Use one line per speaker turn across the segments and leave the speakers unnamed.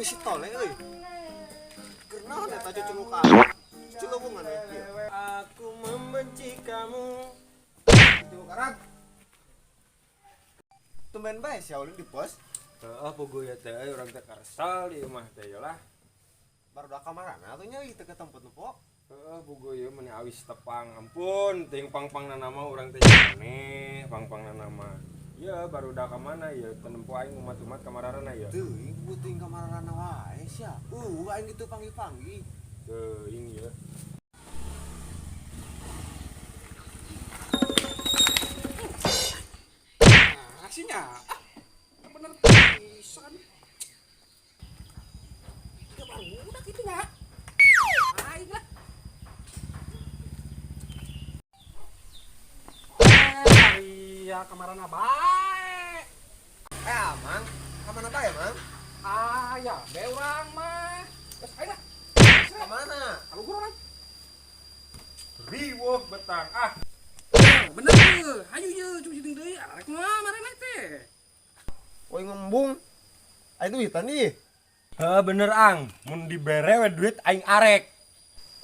Si Tole euy. Keur naon eta cucungukan? Celubungan we ieu.
Aku membenci kamu.
Tunggu karang. Tumben bae sia ulin di pos.
Heeh, puguh ya teh urang teh karesal di imah teh ya lah.
Baru dah kamarana atuh nya ieu teu ketempet nempo.
Heeh, puguh ieu meni awis tepang. Ampun, teuing pang-pangna nama urang teh aneh, pang-pangna nama. Iya, baru dah ka mana ieu teu nempo aing umat-umat kamarana ieu.
Teuing butuh kamarana wae sia. Aing gitu panggih-panggih.
Teuing ieu.
Nah, sinya. Ah, bener pisan. Ya baru udah gitu nya. Aing lah. Iya, kemarin bae.
Eh, Amang, kamana bae, Mang?
Ah, ya, be urang mah. Geus aing lah.
Kamana?
Kaluhur urang.
Riweuh betang ah.
Bener ye. Hayu ye, cuma syuting deui. Arek mah marene teh.
Woi ngembung. Aing duitan ih.
Heuh, bener ang, mun dibere we duit aing arek.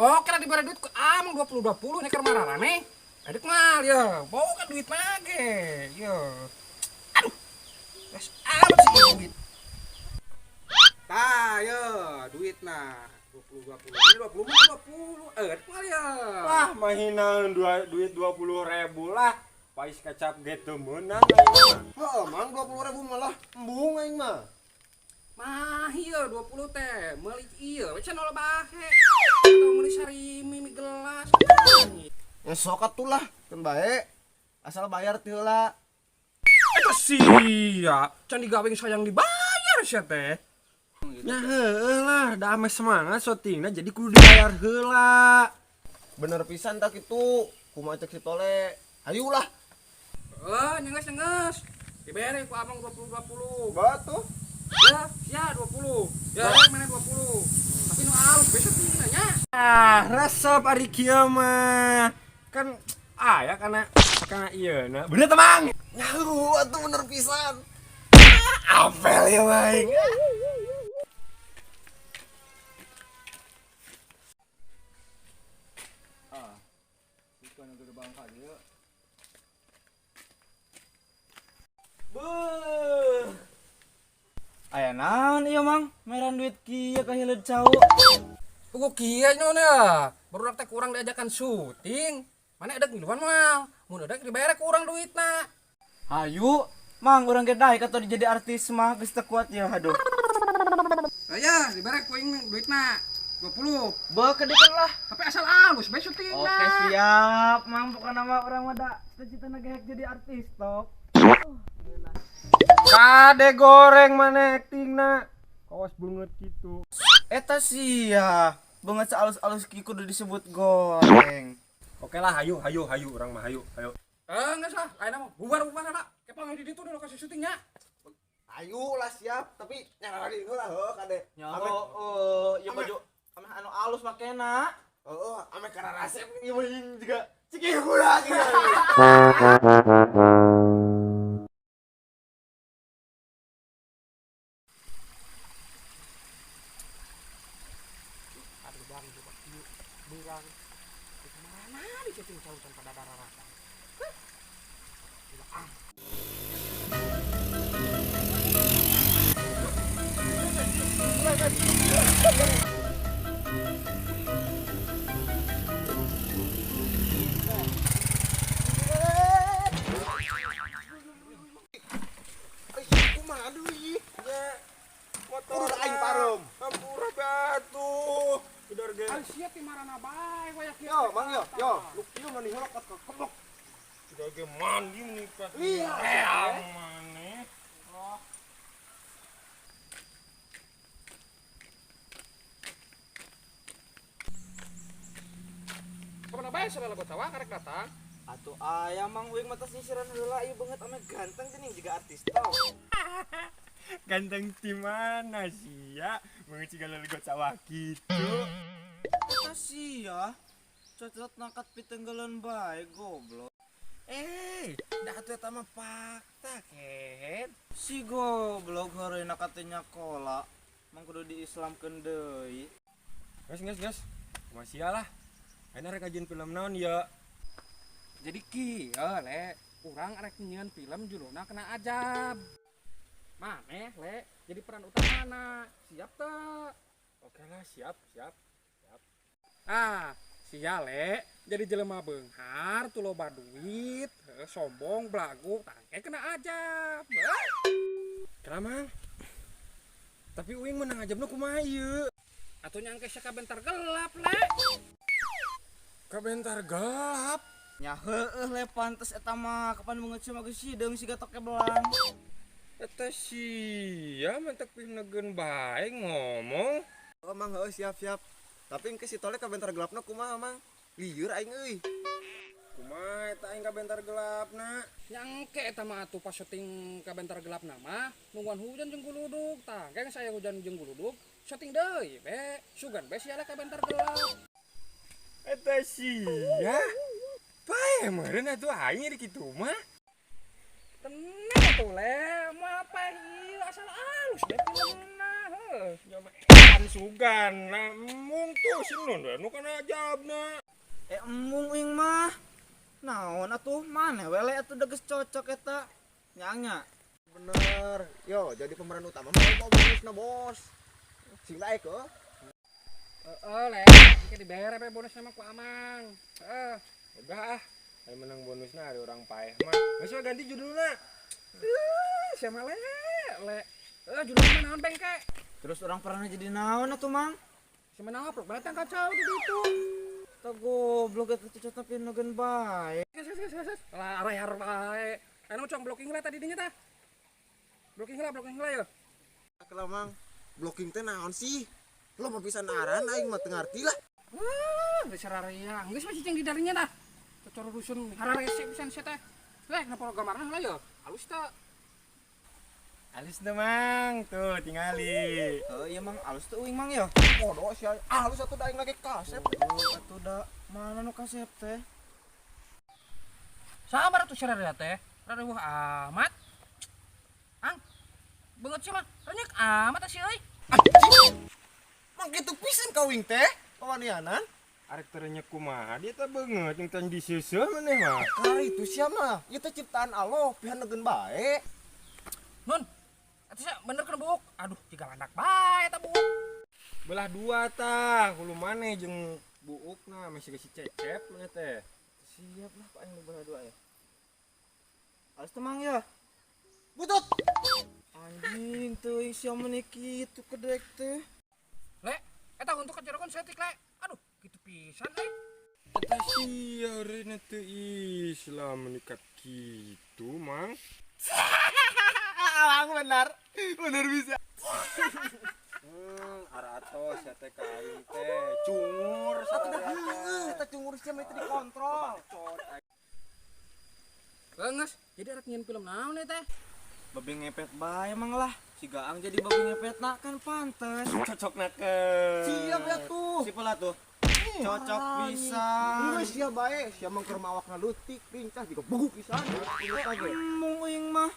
Oh, kira dibere duit ku amang 20 20 nek keur mararane. Adik mal ya, bawa kan duit mah ge. Yo. Aduh. Geus amat sih duit. Tah, yo, duit nah. 20 20. Ini 20 20. Eh, adik mal ya.
Wah, mahina duit 20.000 lah. Pais kecap ge teu meunang aing mah.
Heeh, Mang 20.000 malah embung aing mah.
Mah ieu 20 teh, meuli ieu we cenah bahe. Atau meuli sarimi mie gelas.
Ya sok atuh lah, keun bae. Asal bayar teh heula.
Eta sia, can digawe sayang dibayar sia teh.
Ya heueuh lah, da ame semangat syutingna jadi kudu dibayar heula.
Bener pisan tak itu. Kumaha cek si Tole. Hayu lah.
Eh, nyenges-nyenges. Dibere ku abang 20 20.
Batu.
Ya, sia 20. Ya, mana 20. Tapi nu alus besok tinggi nya.
Ah, resep ari kieu mah. Kan aya kana kana ieu na. Bener teh, Mang?
Nyahu atuh bener pisan.
Apel ya baik.
Ah, bukan gerbang kali ya. Beuh. Aya naon ieu Mang? Meran duit kieu ka hileud cau.
Puguh kieu nyon ya. Barudak teh kurang diajakan syuting. Mana edek ngiluan mah. Mun edek dibere kurang duitna.
Hayu, Mang urang ge daek atuh jadi artis mah geus teu kuat ya aduh.
Aya, dibere ku aing duitna 20.
Beuh kedekeun lah.
Tapi asal alus bae syutingna.
Oke siap, Mang pokona mah urang mah da cita-citana ge hayang jadi artis top.
Kade goreng mana aktingna. Kawas banget gitu.
Eta sia, banget alus-alus kieu kudu disebut goreng.
Oke lah, hayu hayu hayu urang mah hayu, hayu.
Eh, enggak salah. Lain mah bubar-bubar lah. Kepang di ditu di lokasi syutingnya.
Ayo lah siap, tapi nyara lagi heula heuh kade.
Nyaho, oh, ieu baju ameh anu alus makena.
Heeh, ame kana rasep ieu mah juga cik heula kieu.
Aduh bang, coba kieu beurang. Di kamarana di cacing cautan pada dararatan. Gila ah.
Kumaha deui? Nya. Motor aing pareum.
Hampura batu. Udah ge.
Ah, sia ti marana bae waya kieu.
Yo, Mang yo, yo. Lu kieu mah heula kat kebok.
Udah ge mandi menikah.
Iya.
Reang maneh.
Kemana bae salah lagu tawa karek datang.
Atuh aya Mang uing mah tos nyisiran heula ieu beungeut ame ganteng teuing jiga artis top.
Ganteng di mana sih ya? Beungeut jiga lelegot sawah gitu.
Eta sia, cocot nangkat pitenggelan bae goblok.
Eh, dah atuh eta mah fakta, kehed.
Si goblok heureuna katanya kola. Mang kudu diislamkeun deui.
Geus geus geus. Masih lah. Ayeuna rek ngajieun film naon ya?
Jadi kieu Le, urang rek nyieun film judulna Kena Ajab. Maneh Le jadi peran utamana. Siap teu?
Oke lah, siap, siap. Siap.
Ah, sia Le jadi jelema beunghar tuh loba duit, sombong, belagu, tangke kena ajab.
Kenapa, Mang? Tapi uing menang ajabna kumaha ieu?
Atuh nyangke sia kabentar gelap, Le.
Kabentar gelap.
Nya heueuh Le pantes eta mah kapan beungeut sia mah geus hideung siga toke belang.
Eta sia mentek pinegeun bae ngomong.
Oh Mang heueuh siap siap. Tapi engke si Tole kabentar gelapna kumaha Mang? Lieur aing euy.
Kumaha eta aing kabentar gelapna?
Nyangke eta mah atuh pas syuting kabentar gelap nama nungguan hujan jeung guludug. Tah, engke saya hujan jeung guludug, syuting deui be. Sugan be sia kabentar gelap.
Eta sia. Pae meureun atuh aing di kitu mah.
Tenang atuh Le, moal paeh ieu asal alus be filmna heuh.
Nya mah edan sugan, nah embung tuh si Nun we nu kana ajabna.
Embung uing mah. Naon atuh maneh we Le atuh da geus cocok eta. Nya.
Bener. Yo, jadi pemeran utama mah loba bonusna, Bos. Sing daek heuh.
Heeh Le, engke dibere be bonusna mah ku Amang. Heeh.
Udah ah, ayo menang bonusna ari urang paeh mah. Geus we ganti judulna.
Sia mah Le, Le. Judulna mah naon bengke?
Terus orang pernah jadi naon atuh Mang?
Sia mah naon banget yang kacau di ditu.
Tah goblok eta cocok tapi negen bae.
Geus. Lah arehar bae. Anu cong blocking lah tadi dinya tah. Blocking lah ya.
Kalau Mang, blocking teh naon sih? Loba pisan aran aing mah teu ngarti lah.
Wah, geus sararea. Geus mah cicing di darinya tah. Cocor rusun hararese pisan sia teh. Leh, kenapa gambarna heula ya? Halus teu?
Alus teu Mang, tuh tingali.
Heuh ieu Mang alus teu uing Mang ya.
Bodoh sia. Alus atuh da aing lagi kasep.
Oh, atuh da mana nu kasep teh?
Sabar atuh sararea teh. Rada wah amat. Ang. Beungeut sia mah renyek amat sia euy.
Anjing. Mang kitu pisan ka uing teh. Pawanianan.
Arek terenyek kumaha dia teh beungeut jeung teh diseuseuh maneh mah.
Kari itu sia mah, ieu teh ciptaan Allah, pihan negeun bae.
Nun, atuh sia bener kana buuk. Aduh, jiga landak bae eta buuk.
Belah dua tah, hulu maneh jeung buukna masih si cecep maneh teh.
Siap lah Pak aing belah dua ya. Alus teu Mang ya?
Butut.
Anjing teuing sia meuni kitu kedek teh.
Le, eta untuk kajerokan setik Le. Aduh, kitu pisan euy.
Eta sia eureun teu Islam menikat kitu Mang.
Alang benar. Benar bisa.
Aratos sia teh ka aing teh cungur
Atuh da heueuh eta cungur sia mah teu dikontrol.
Geus, jadi arek nyieun film naon ieu teh?
Babi ngepet bae Mang lah. Si Gaang jadi babi ngepetna kan pantes.
Cocokna ke.
Siap ya tuh.
Si pula tuh. Cocok pisan.
Geus sia bae, sia mah keur mawakna leutik, lincah jiga buguk pisan. Inget aja.
Embung uing mah.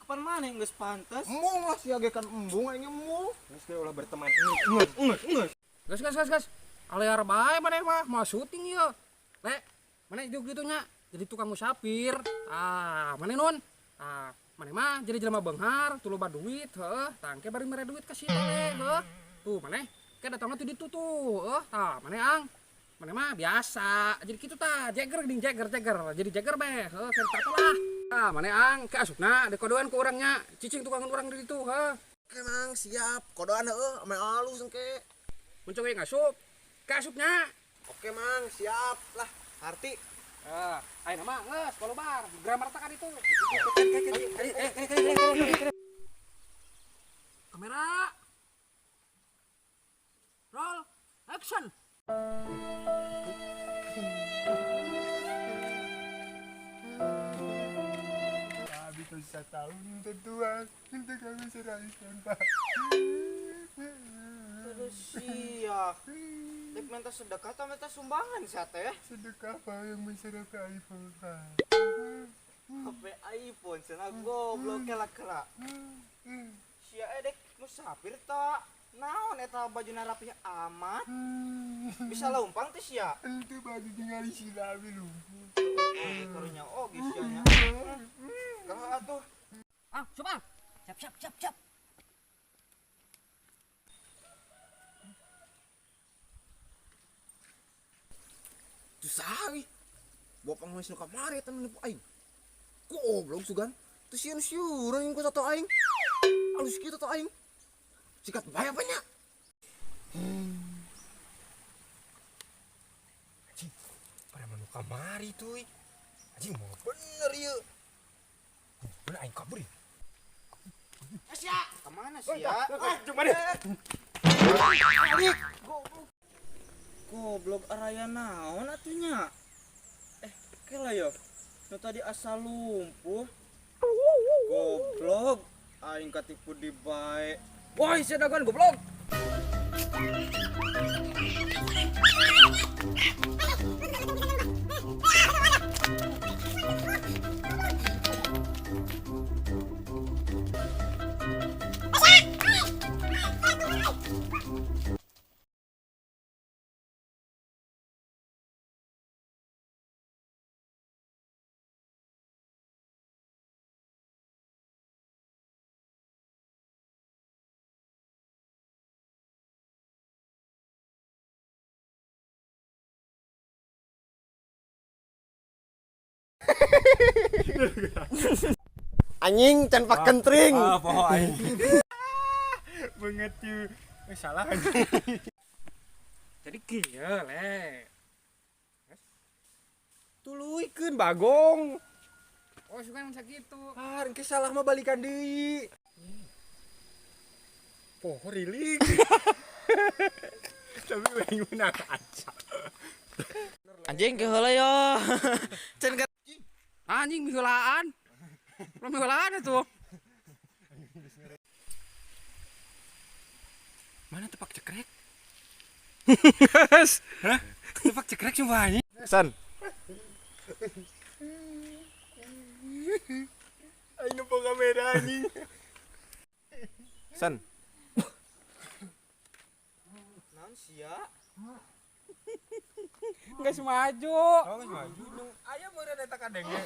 Kapan maneh geus pantes?
Embung lah sia ge kan embung aing embung.
Geus ge ulah berteman. Geus, geus, geus.
Geus geus geus geus. Alear bae maneh mah moal syuting ieu. Le, maneh jeung kitu nya jadi tukang musafir. Ah, maneh Nun. Ah, maneh mah jadi jelema beunghar, tuh loba duit, heuh. Tangke bari mere duit ka si Tole, heuh. Tuh maneh ke datangna tuh ditu tuh, heuh. Tah, maneh Ang. Maneh mah biasa. Jadi kitu tah, jeger geuning jeger jeger. Jadi jeger be, heuh, cerita lah. Ah, maneh Ang ke asupna dikodoan ku urangnya, cicing tukangan urang di ditu, heuh.
Oke Mang, siap. Kodoan heueuh, ame alus engke.
Mun cowok ngasup, ke asupnya.
Oke Mang, siap lah. Arti.
Ah, ayeuna mah geus kalobar, grammar teh kan itu. Kamera. Roll, action.
Kami bisa tahu minta tuan, minta kami serahkan Pak.
Terus sia. Dek minta sedekah atau minta sumbangan sia teh?
Sedekah Pak yang mensedekah iPhone Pak.
HP iPhone cenah goblok kelak kera. Sia dek musafir tak? Naon eta bajuna rapih amat? Bisa leumpang teh sia.
Itu baju tinggal di sini lumpuh.
Karunya oge sia nya. Kalau atuh.
Ah, coba. Siap siap siap siap.
Tuh sawi. Bawa pengemis nu kamari eta nipu aing. Goblok sugan. Teu sieun siuran ku tato aing. Alus kieu tato aing. Sikat bae apa nya?
Anjing, pada manu kamari tuh. Anjing mau bener ieu. Bener aing kabur.
Sia, kemana sia?
Cuma deh.
Goblok araya naon atuh nya? Kela yo. Nu tadi asa lumpuh. Goblok, aing katipu di bae.
Woi, sia dagoan goblok.
Anjing can pak kentring.
Ah, poho aing. Banget tuh. Salah anjing.
Jadi kieu le.
Tuluykeun bagong.
Oh, sugan sakitu.
Ah, engke salah mah balikan deui. Poho rilik. Tapi aing menang aja.
Anjing ke heula yo. Can
Anjing miheulaan. Belum miheulaan itu. Mana tepak cekrek?
Hah? Tepak cekrek sumpah anjing.
San.
Aing nempo kamera anjing.
San.
Naon sia?
Geus maju.
Oh, geus maju dong. Aya meureun eta kadenge.